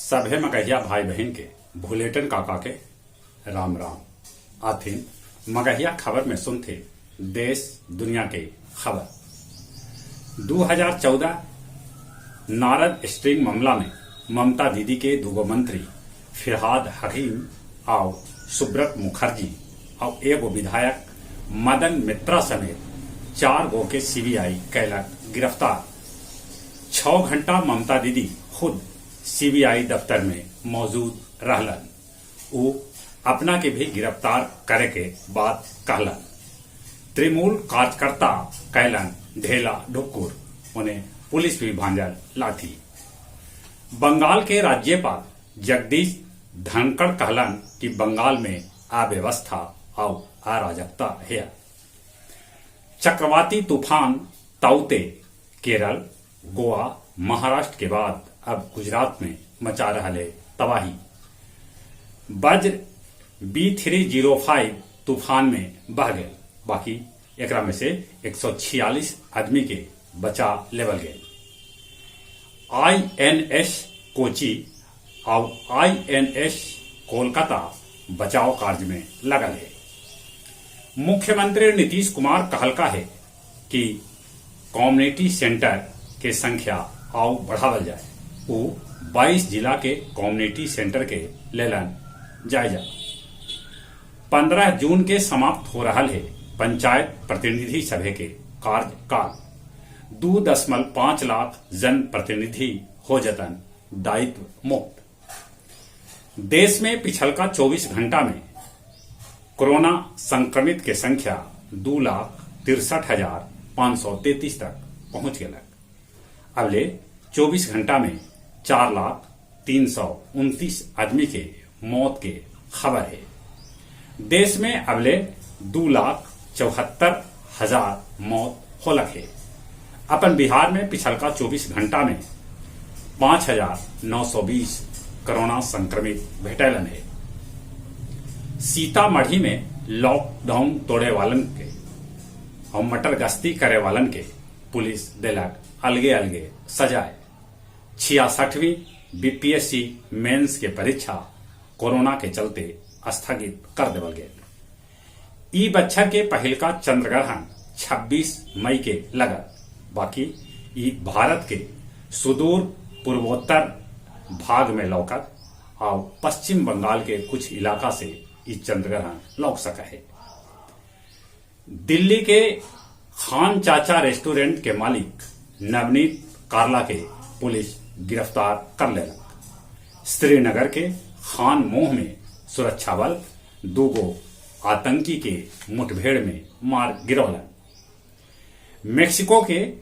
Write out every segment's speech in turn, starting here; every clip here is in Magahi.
सभे मगहिया भाई बहिन के भुलेटन काका के राम राम। आथिन मगहिया खबर में सुनथे देश दुनिया के खबर। 2014 नारद स्ट्रिंग मामला में ममता दीदी के दूगो मंत्री फिरहाद हकीम आउ सुब्रत मुखर्जी आउ एगो विधायक मदन मित्रा समेत 4 गो के सीबीआई कैलक गिरफ्तार। 6 घंटा ममता दीदी खुद सीबीआई दफ्तर में मौजूद रहलन। उ अपना के भी गिरफ्तार करे के बात कहलन। तृणमूल कार्यकर्ता कैलन ढेला ढुक्कुर, उन्हें पुलिस भी भांजल लाठी। बंगाल के राज्यपाल जगदीश धनखड़ कहलन कि बंगाल में अव्यवस्था आउ अराजकता है। चक्रवाती तूफान ताउते केरल, गोवा, महाराष्ट्र के बाद अब गुजरात में मचा रहा है तबाही। वज्र B305 तूफान में बह गए, बाकी एकरा में से 146 आदमी के बचा लेवल गए। INS Kochi और INS Kolkata बचाव कार्य में लगल है। मुख्यमंत्री नीतीश कुमार कहलका है कि कम्युनिटी सेंटर के संख्या आउ बढ़ावल जाए। वो 22 जिला के कम्युनिटी सेंटर के लेलन जायजा। 15 जून के समाप्त हो रहा है पंचायत प्रतिनिधि सभा के कार्यकाल। 2.5 लाख जन प्रतिनिधि हो जतन दायित्व मुक्त। देश में पिछलका 24 घंटा में कोरोना संक्रमित के संख्या 2,63,533 तक पहुंच गया। अबले 24 घंटा में 4,00,329 आदमी के मौत के खबर है। देश में अबले 2,74,000 मौत होलक है। अपन बिहार में पिछलका 24 घंटा में 5,920 कोरोना संक्रमित भेटलन है। सीतामढ़ी में लॉकडाउन तोड़े वालन के और मटर गश्ती करे वालन के पुलिस देलक अलगे अलगे सजाए। 66वीं बीपीएससी मेंस के परीक्षा कोरोना के चलते स्थगित कर देवल गए। ई बच्छर के पहिलका चंद्रग्रहण 26 मई के लगल, बाकी ई भारत के सुदूर पूर्वोत्तर भाग में लौकत और पश्चिम बंगाल के कुछ इलाका से ई चंद्रग्रहण लौक सका है। दिल्ली के खान चाचा रेस्टोरेंट के मालिक नवनीत कार्ला के पुलिस गिरफ्तार कर लेलक। श्रीनगर के खान मोह में सुरक्षा बल 2 आतंकी के मुठभेड़ में मार गिरौलन। मेक्सिको के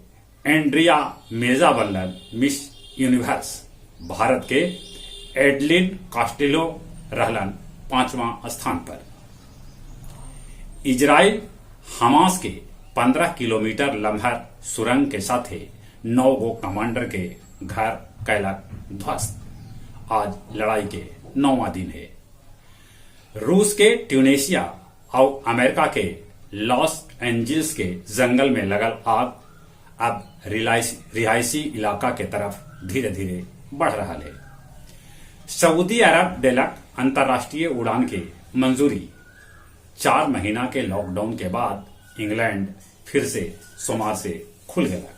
एंड्रिया मेजा बनलन मिस यूनिवर्स। भारत के एडलिन कास्टिलो रहलन 5वां स्थान पर। इजराइल हमास के 15 किलोमीटर लम्हर सुरंग के साथे 9 गो कमांडर के घर कैलक ध्वस्त। आज लड़ाई के 9वां दिन है। रूस के ट्यूनेशिया और अमेरिका के लॉस एंजिल्स के जंगल में लगल आग अब रिहायशी इलाका के तरफ धीरे धीरे बढ़ रहा है। सऊदी अरब देलक अंतर्राष्ट्रीय उड़ान के मंजूरी। 4 महीना के लॉकडाउन के बाद इंग्लैंड फिर से सोमवार से खुल गया।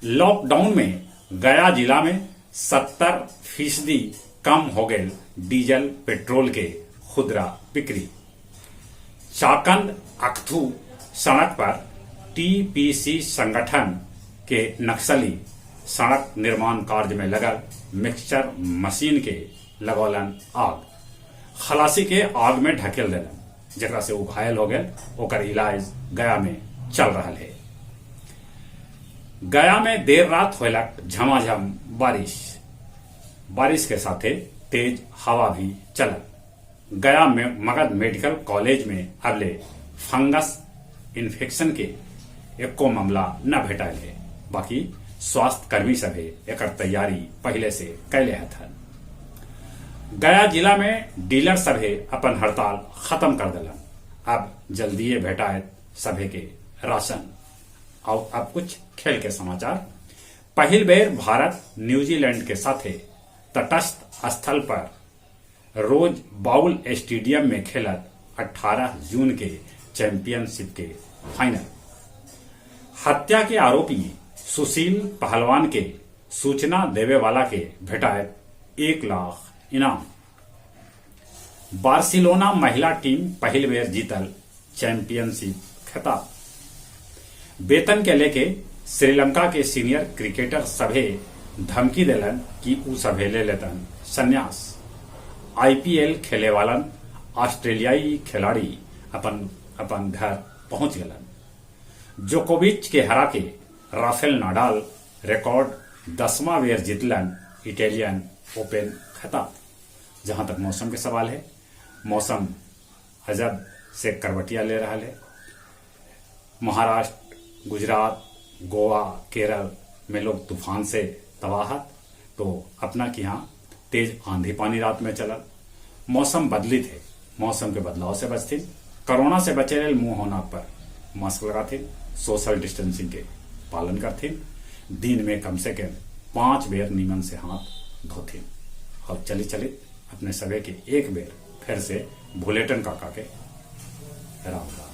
लॉकडाउन में गया जिला में 70% कम हो गए डीजल पेट्रोल के खुदरा बिक्री। चाकंद अकथू सड़क पर टीपीसी संगठन के नक्सली सड़क निर्माण कार्य में लगल मिक्सचर मशीन के लगौलन आग। खलासी के आग में ढकेल देलन, जकरा से वो घायल हो गए। ओकर इलाज गया में चल रहा है। गया में देर रात होलक झमाझम बारिश। बारिश के साथे तेज हवा भी चलल। गया में मगध मेडिकल कॉलेज में अबले फंगस इन्फेक्शन के एको मामला न भेटायल है, बाकी स्वास्थ्य कर्मी सभे एकर तैयारी पहले से कैले हथन। गया जिला में डीलर सभे अपन हड़ताल खत्म कर दिलन। अब जल्दीए भेटायत सभे के राशन। और अब कुछ खेल के समाचार। पहिल बेर भारत न्यूजीलैंड के साथे तटस्थ स्थल पर रोज बाउल स्टेडियम में खेलत 18 जून के चैंपियनशिप के फाइनल। हत्या के आरोपी सुशील पहलवान के सूचना देवे वाला के भेटायत 1 लाख इनाम। बार्सिलोना महिला टीम पहिल बेर जीतल चैंपियनशिप खिताब। वेतन के लेके श्रीलंका के सीनियर क्रिकेटर सभे धमकी देलन कि ऊ सभे ले लेतन संन्यास। आईपीएल खेले वालन ऑस्ट्रेलियाई खिलाड़ी अपन अपन घर पहुंच गलन। जोकोविच के हरा के राफेल नाडाल रिकॉर्ड 10वां बेर जीतलन इटालियन ओपन खिताब। जहां तक मौसम के सवाल है, मौसम अजब से करवटिया ले रहा है। महाराष्ट्र, गुजरात, गोवा, केरल में लोग तूफान से तबाहत, तो अपना के यहाँ तेज आंधी पानी रात में चलल। मौसम बदलित है, मौसम के बदलाव से बचथिन, कोरोना से बचे रहे मुंह होना पर मास्क लगाथिन, सोशल डिस्टेंसिंग के पालन करथिन, दिन में कम से कम 5 बेर नीमन से हाथ धोथिन। और चली चली अपने सभी के एक बेर फिर से भुलेटन काका के राम राम।